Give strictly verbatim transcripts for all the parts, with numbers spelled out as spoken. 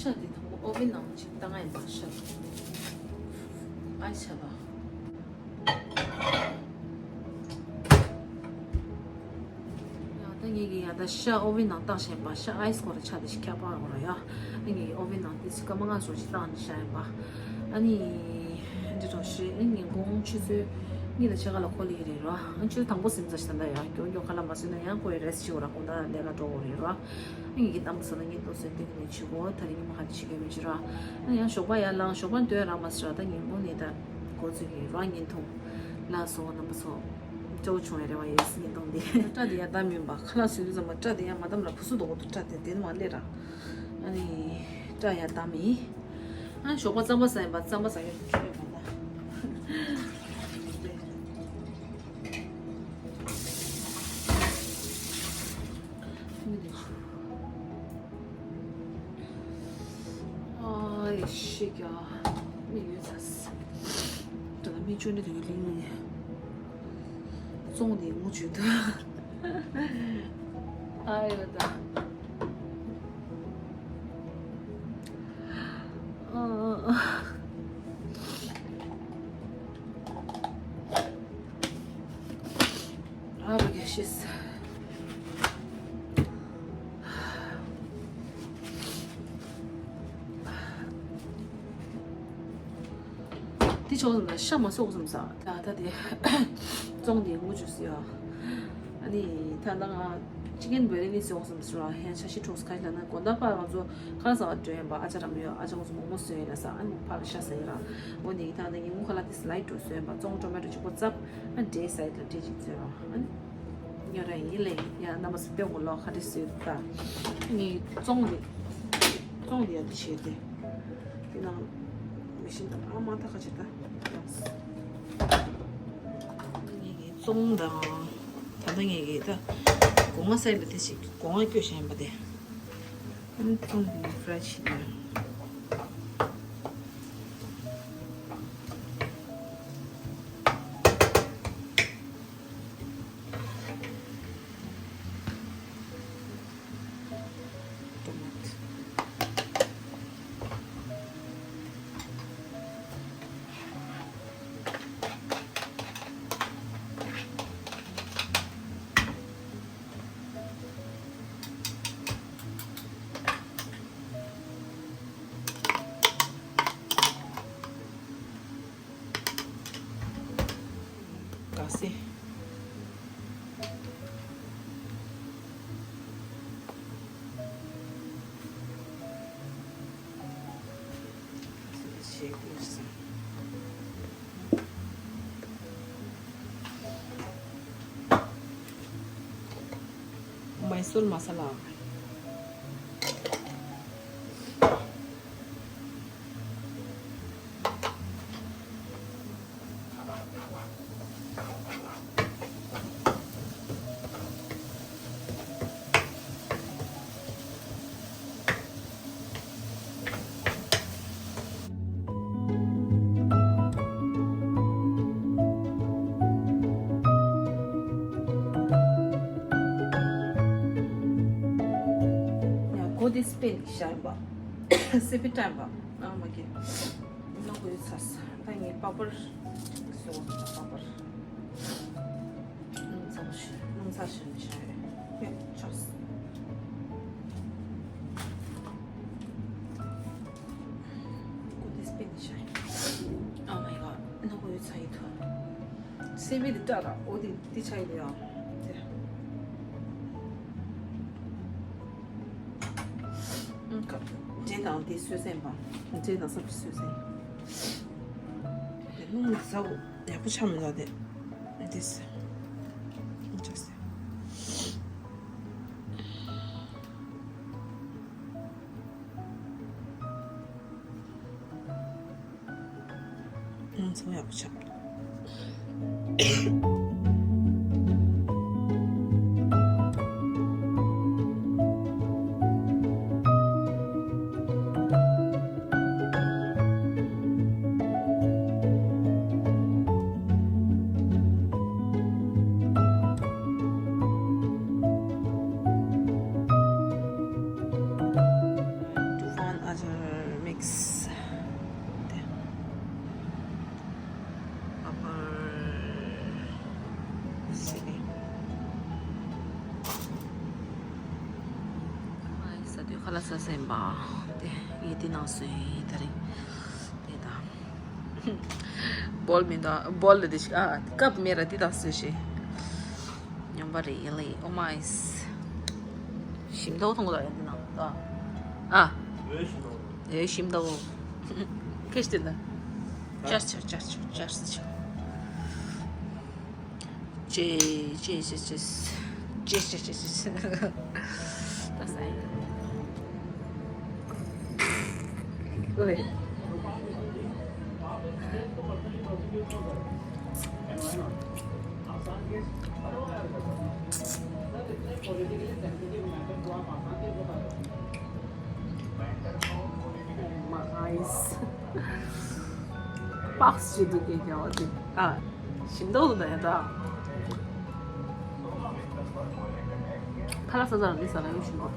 ཤ་འདི་དང་པོ་ཨོ་ཝེན་ནང་ཅིག་བཏང་ཡིན་པ། ཤ་ཨའི་ཤ་དང་། ཡང་ད་ངེད་ཀྱིས་ཡང་ད་ཤ་ཨོ་ཝེན་ནང་བཏང་བཞིན་པ། ཤ་ཨའི་སི་ཁོ་ར་ཆ་དེ་ཞིག་ཁྱབ་པ་རོ་ར་ཡ། ཨ་ངེད་ཀྱིས་ཨོ་ཝེན་ནང་དེ་ཚིག་སྐར་མ་ལྔ་བཅུ་ཞིག་བཏང་ནས་བཞག་ཡིན་པ། ཨ་ནི་འདི་གྲོགས་ཤིག་ཨ་ངེད་དགོང་ཆུ་ཚོད་གཉིས་དང་ཕྱེད་ཀ་ལ་ཁོ་ལི་རེད་རོ། ཨ་ཆུ་ཚོད་དང་པོ་ཟིན་ཚར་ཞིག་ད་ལྟ་ཡ་མགྱོགས་མགྱོགས་ཁ་ལག་མ་ཟོས་ན་ཡང་ཁོ་ཡི་རེ་སི་ཊི་བྱེད་དགོས་ར། དགོང་དག་ལས་ཀ་འགྲོ་དགོས་རེད་རོ། ཨ་ངེད་ཀྱིས་གཏམ་ཟ་ན་ངེད་ལྟོ་ཟོས་འདི་གི་ནས་བྱེད་དགོས། ད་རིང་ཉི་མ་ཧ་ལས་བྱེད་མཁན་མི་བྱེད་ར། ཨ་ཡང་ཞོགས་པ་ཡར་ལངས། ཞོགས་པ་འདོན་རག་མ་སོང་ར། ད་ཉིན་གུང་ནས་ད་འགོ་ཚུགས་ཀྱི་ར། བརྙན་ཐུང་ལ་སོང་། རྣམ་པ་ཚོ་སྤྲོ་བོ་བྱུང་བའི་རེ་བ་ཡོད། བརྙན་ཐུང་འདི་སྐྲ་འདི་ཡར་བསྡམས་ཡིན་པ། ཁ་ལག་ཟོས་དུས་ཙམ་པ་སྐྲ་འདི་ཡར་མ་བསྡམས་ར། ཕུ་སུ་དོག་པོ་འདུག་སྐྲ་འདི་དེ་ནས་མ་སླེབས་ར། ཨ་ནི་སྐྲ་ཡར་བསྡམས་ཡིན། ཨ་ཞོགས་པ་རྩམ་པ་ཟ་ཡིན་པ། རྩམ་པ་ཟ་ཡོད་ཁྱོད་མ་ལ། མི་འདུག་ཨ་ཡེ་ཤི་ཀྱ་མི་ཡོད་ཚ། ད་ལྟ་མི་བཅུ་ནི་དུ་ཡོད་ལིང་ནི། བཙོང་ནི་ངུ་བཅུ་ད། ཨ་ཡོད་ད། ཨ། ཨ་བ་གེ་ཤེས། འདི་ཆོག་སམ་ད། ཤ་མ་སོག་སམ་ས། ད་ད་དེ་བཙོང་དེ་ངུ་བཅུག་སི་ཡ། ཨ་ནི་ད་ད་ང་ཅི་ཀེན་བེ་རི་ནི་སོག་སམ་ས་ར། ཧན་ཤ་ཤི་ཁྲོག་སི་ཁ་ལ་ན་དགོན་ད་པ་ང་ཚོ་ཁ་ས་བ་འགྲོ་ཡིན་པ། ཨ་ཅག་ར་མི་ཡོད། ཨ་ཅག་ང་ཚོ་མོག་མོག་སོན་ཡིན་ན་ས། ཨ་ནི་ཕ་ལ་ཤ་ས་ཡིན་ར། འོ་ནི་ད་ད་ངི་ངུ་ཁ་ལ་དེ་སི་ལའི་ཊོ་སོན་ཡིན་པ། བཙོང་ཊོ་མེ་ཊོ་གཅིག་པོ་ཙབ། ཨ་འདྲེ་སའི་ལ་འདྲེ་གཅིག་ཚོས་ར། ཨ་ནི་ཉོ་ར་ཡིན་ལེ། ཡ་ན་མ་སི་པེ་ངོ་ལོ་ཁ་དེ་སོས་ད། ངི་བཙོང་དེ་བཙོང་དེ་ཡ་དེ་བྱས་ཏེ། དེ་ནང་མི་ཤིན་ད་ཨ་མ་ད་ཁ་ཆེ་ད། ངེད་ཀྱི་བཙོང་དང་། ད་ལྟ་ངེད་ཀྱི་ད་སྒོ་ང་སའི་ལ་དེ་ཞིག་སྒོ་ང་སྐྱོ་བཞིན་པ་དེ། ཨ་ནི་བཙོང་དེ་ནི་ཕ་རའི་བྱེད་དེ། ག་སེ། ཞེས་བཀོད་ཟིན། མའི་སུར་མ་ས་ལ། ཡང་གོ་དེ་སི་པེན་ཤ་ཡིན་པ། སི་པེན་ཏྲམ་པ། ཨ་མ་གི། ནོ་གོ་ཡོད་ཚ་ས། ད་ངས་པ་པར་སོ་པ་པར། རླུང་ཚ་ཞིག་རླུང་ཚ་ཞིག་ནས་བཞག་ཡོད། ཡོད་ཆོག་སི། གོ་དེ་སི་པེན་ཤ་ཡིན། Oh my god. ནོ་གོ་ཡོད་ཚ་ཡི་ཐོ། སེ་བི་དེ་ཏྲ་ར། འོ་དེ་དེ་ཆ་ཡི་ཡ། དེ། ཨང་ཀ། འདྲེ་དང་དེ་སོས་སེན་པ། འདྲེ་དང་སོབ་སོས་སེན། དེ་རླུང་ཟ་བོ་ཡག་པོ་ཆགས་མི་འདུག་དེ། དེ་སེ། ཨང་ཆགས་སེ། ང་ཚོ་ཡག་པོ་ཆགས། ཏུ་ཧྥན་ཨ་ཅར་ ཁ་ལག་ཟ་ཟིན་པ། དེ་ངས་འདི་ནང་སོན་ཡིན་ད་རིང་། དེ་དང་། སྦོལ་མི་འདུག་སྦོལ་ལ་དེ་ཞིག་ཨ་ཀབ་མེད་ར་འདི་དང་སོན་ཞིག་ཉམས་པ་རེད་ཡིན་ལེ། ཨོ་མའི། ཞིམ་ཏོག་མཐོང་གི་འདུག་ཡ་འདི་ནང་ད། ཨ། ཨེ་ཞིམ་ཏོག་ཁེ་ཤི་དེ་འདྲ། ཅར་ཅར་ཅར་ཅར་ཅར་ཅར། ཅེ་ཅེ་ཅེ་ཅེ། ཅེ་ཅེ་ཅེ་ཅེ། ད་ས་ཡིན། ཨོའི། མ་ཨའི་སི། པགས་ཅི་འདུག་གེ་རྒྱ་བ་དེ། ཨ། ཞིམ་མདོག་འདུག་ད་ཡ་ད། ཁ་ལག་ཟ་ཟ་ར་འདི་ཟ་ན་ཡང་ཞིམ་པོ།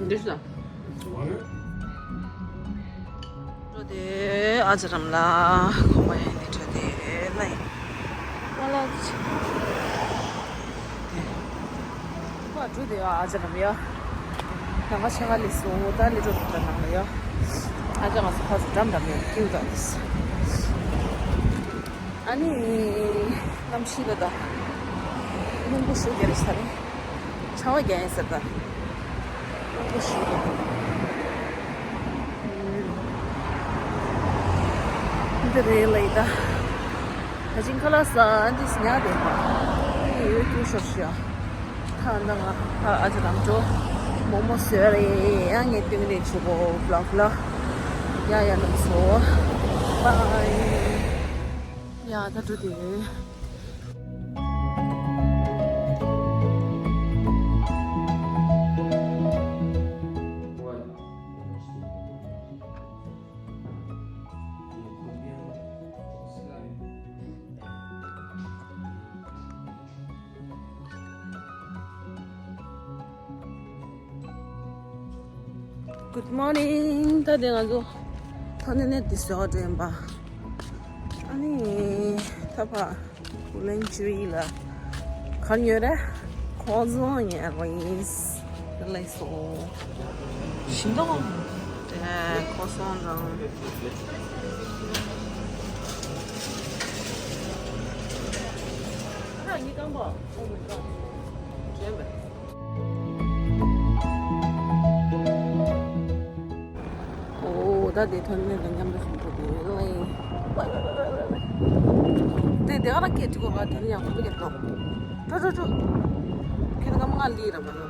འདི་ཟ། འགྲོ་དེ་ཨ་ཅག་རམ་ལ་ཁོ་པ་ཡང་ནི་འགྲོ་དེ་ལ་ཡིན། ཨ་ལ་ཅི། ཁོ་འགྲོ་དེ་ཨ་ཅག་རམ་ཡ། ད་ང་ཆེ་ང་ལི་སོང་ད་ལི་འགྲོ་དེ་ད་ནང་ལ་ཡ། ཨ་ཅག་ང་ཚོ་ཕ་ཚོ་འགྲམ་འགྲམ་ཡ་ཀིའུ་ད་ལི་སི། ཨ་ནི། གནམ་གཤིས་ལ་ད། རླུང་བུ་ཤུགས་རྒྱག་རེད་ས་རེད། ཆར་པ་རྒྱག་ཡིན་ཟེར་ད། རླུང་བུ་ཤུགས་རྒྱག་འདི་རེད་ལ་ཡི་ད། ད་ཅིང་ཁ་ལག་ཟ་འདི་སི་ཉག་དེ་མ། ཡོད་ཀྱུ་ཤོར་ཤོར། ད་ད་ང་ཨ་ཅག་རམ་འགྲོ། མོག་མོག་བཟོས་རེད་ཡ། ངས་སྟོན་གི་རེད་ཆུ་བོ་བླ་བླ། ཡ་ཡ་ལགས་སོ། བའི། ཡ་ད་འགྲོ་དེ། Good morning. ད་དེ་ང་ཚོ་ཐོན་ནས་དེ་སོ་དྲན་པ། ཨ་ནི་ད་ཕ་གུ་ལན་ཅུ་རི་ལ་གར་ཡོད་རེད། ཁོ་ཚོ་ཉལ་བ་ཡིན། ལགས་སོ། ཞིམ་མདོག་དེ་ཁོ་སོང་རང་། ཁ་གཉིས་རྐང་པ། Oh my god. དྲན་པ། ཨོ་ད་དེ་ཐོན་ནས་ལ་མཉམ་དུ་ཞིག་འགྲོ་དགོས་ལེ། དེ་དེ་ག་ར་སྐད་ཅིག་གོ་ག་དེ་ནི་ཡང་ཁོ་ཚོ་སྐད་ཐོག་ཀྲོ་ཀྲོ་ཀྲོ། ཁྱེད་རང་ང་ལི་ར་མ་ནོ།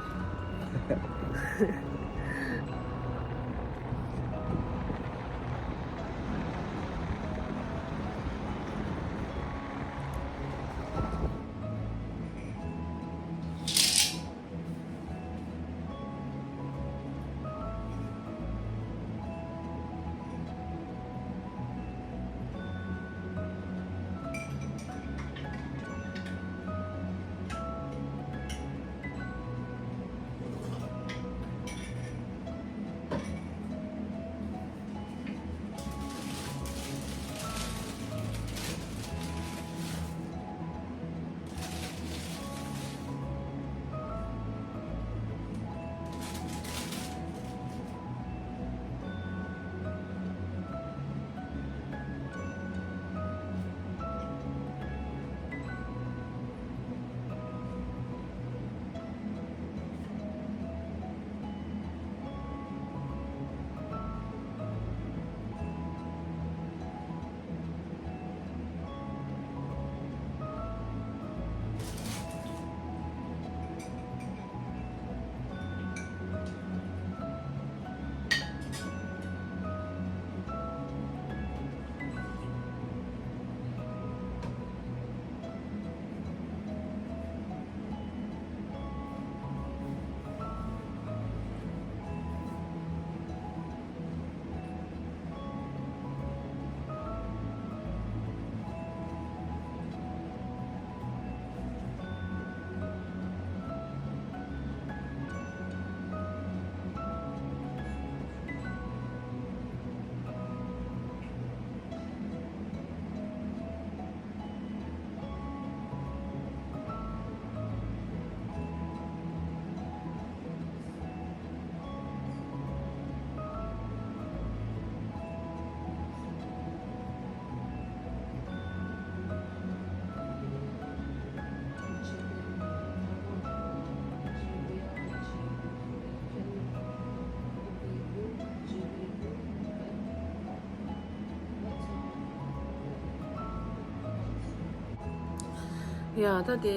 ཡ་ད་དེ་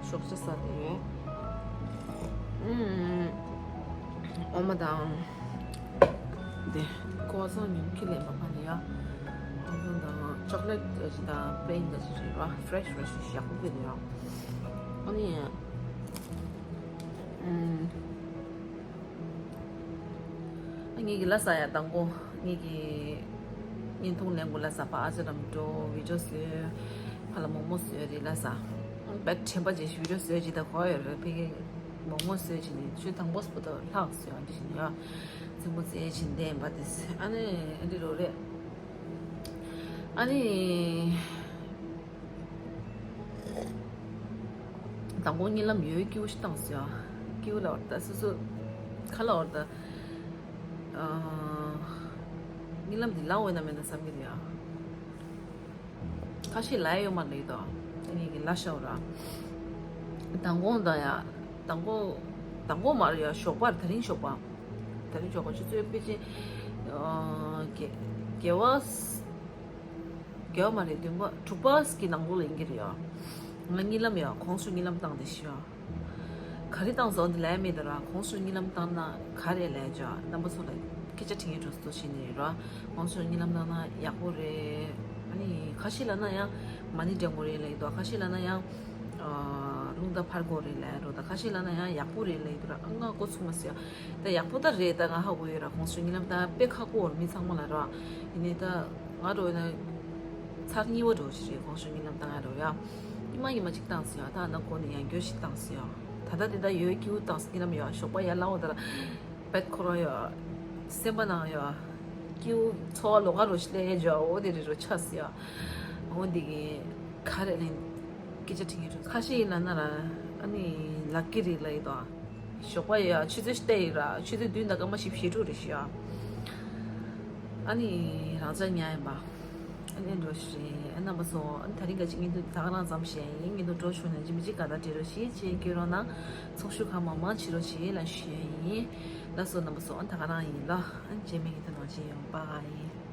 ཞོགས་ཇ་ཟ་དེ་ཡོད། ཨུམ། འོ་མ་དང་། དེ་ཀོ་སང་ཉུང་ཁི་ལེན་པ་ཕ་ནི་ཡ། ཀོ་སང་དང་ཅོག་ལེ་ཊི་ཅི་དང་པེན་ཅི་ཅི་རེད་བ། ཕི་རེ་ཤི་ཕི་རེ་ཤི་ཞག་པོ་དེ་ཡ། ཨ་ནི། ཨུམ། ངེད་ཀྱི་ལ་ས་ཡ་དང་པོ་ངེད་ཀྱི་བརྙན་ཐུང་ལེན་དགོས་ལ་ས་པ་ཨ་ཅག་རམ་འགྲོ་བི་ཌིའོ་བཟོས། ཕ་ལ་མོག་མོག་བཟོས་རེད་ལ་ས། བེད་དྲན་པ་ཅན་ཞིག་བི་ཌིའོ་བཟོས་ཅི་ད་གོ་ཡོད་རེད། ཕ་གི་མོག་མོག་བཟོས་ཅི་ནས་ཆུ་དང་པོ་སྤུ་ཏོ་ལྷག་བཟོས་ཨ་འདི་བཞིན་ཡ། ཚིག་མོ་བཙལ་ཅི་འདས་པ་དེ་ཨ་ནི་ཨ་འདི་རོ་རེད། ཨ་ནི། དང་པོ་གཉིད་ལམ་ཡོད་སྐྱིད་པོ་ཞིག་བཏང་སོང་ཡ། སྐྱིད་པོ་ལ་བར་ད་སོ་སོ་ཁ་ལ་བར་ད། གཉིད་ལམ་འདི་ལ་འོས་ན་མེད་ན་བསམ་གྱི་འདུག་ཡ། ཁ་ཤས་ལ་ཡོད་མ་རེད་དོ། ཨ་ནི་གི་ལ་ཤའོ་ར། མདང་དགོང་དང་ཡ། མདང་དགོང་། མདང་དགོང་མ་རེད་ཡ། ཞོགས་པར་དེ་རིང་ཞོགས་པ། དེ་རིང་ཞོགས་པ་ཆུ་ཚོད་ཕལ་ཆེར། བརྒྱད་བརྒྱད་པ། བརྒྱད་པ་མ་རེད། བདུན་པ་དྲུག་པ་གི་ནང་ལོགས་ལ་ཡིན་གྱི་རེད་ཡ། ང་གཉིད་ལམ་ཡ་གོང་སུ་གཉིད་ལམ་བཏང་བསྡད་ཤི་ཡ། ག་རེ་བཏང་སོང་དེ་ལས་མེད་ད་ར། གོང་སུ་གཉིད་ལམ་བཏང་ན་ག་རེ་ལས་ཅོ། རྣམ་པ་ཚོ་ལ་སྐད་ཆ་དྲི་ངེས་འགྲོ་སོ་ཞིག་ནས་ར། གོང་སུ་གཉིད་ལམ་བཏང་ན་ཡག་པོ་རེད། ཨ་ནི་ཁ་ཤས་ལ་ན་ཡང་མ་ཎི་འདྲེན་དགོས་རེད་ལབ་ཡོད་དོ། ཁ་ཤས་ལ་ན་ཡང་རླུང་རྟ་འཕར་དགོས་རེད་ལབ་ཡོད་དོ། ཁ་ཤས་ལ་ན་ཡང་ཡག་པོ་རེད་ལབ་ཡོད་དོ་ར། ཨ་ང་ཀོ་ཚུགས་མ་སོང་ཡ། ད་ཡག་པོ་ད་རེད། ད་ང་ཧ་གོ་ཡོད་ར། གོང་སུ་གཉིད་ལམ་བཏང་དཔེ་ཁག་པོ་རེད་མི་ཚང་མ་ལ་ར། ཡིན་ནའི་ད། ང་འགྲོ་ཡིན་ན། ཚར་གཉིས་པ་འགྲོ་ཞིག་རེད། གོང་སུ་གཉིད་ལམ་བཏང་ཡ་འགྲོ་ཡ། ཉི་མ་ཉི་མ་གཅིག་བཏང་སོང་ཡ། ད་ན་གོ་ནས་ཡང་འགྱོད་ཞིག་བཏང་སོང་ཡ། ད་ལྟ་དེ་ད་ཡོད་སྐྱིད་པོ་བཏང་སོང་། གཉིད་ལམ་ཡ་ཞོགས་པ་ཡར་ལངས་པ་ད་ལ། བེད་ཁོ་རང་ཡ། སེམས་པ་ནང་ཡ། སྐྱིད་པོ་ཚོར་བ་ལོགས་ཀ་རོ་ཞིག་ལས་ཡ་འཇོ་འོ་དེ་རེད་རོ་ཆགས་སོང་ཡ། འོ་འདི་གི་ག་རེ་ལེན། སྐད་ཆ་དྲི་ངེས་རེད། ཁ་ཤས་ཡིན་ན་ན་ར། ཨ་ནི་ལག་གི་རིགས་ལ་ཡིན་དོ། ཞོགས་པ་ཡ་ཆུ་ཚོད་བརྒྱད་ཡིན་ར། ཆུ་ཚོད་བདུན་དང་སྐར་མ་བཞི་བཅུ་ཞེ་དྲུག་རེད་ཤག་ཡ། ཨ་ནི་རང་ཅག་ཉལ་ཡིན་པ། ཨ་ནི་འགྲོ་ཞིག་རེད། ཨ་རྣམ་པ་ཚོ། ཨ་ནི་ད་རིང་ག་ཅིག་བརྙན་ཐུང་ད་ག་རང་ཙམ་བཤད་ཡིན། བརྙན་ཐུང་འགྲོ་བྱུང་ན་ཅི་མི་ཅི་ག་ད་འབྲེལ་རོགས་ཞེས་བྱས་སྐྱོན་རོགས་གནང་། ཚོགས་ཞུགས་གང་མང་མང་བྱེད་རོགས་ཞེས་ལ་ཞུ་ཡ་ཡིན། ལགས་སོ་རྣམ་པ་ཚོ། ཨ་ནི་ད་ག་རང་ཡིན་ལ། ཨ་ནི་རྗེས་མའི་བརྙན་ཐུང་ནང་མཇལ་ཡོང་། བྷའི།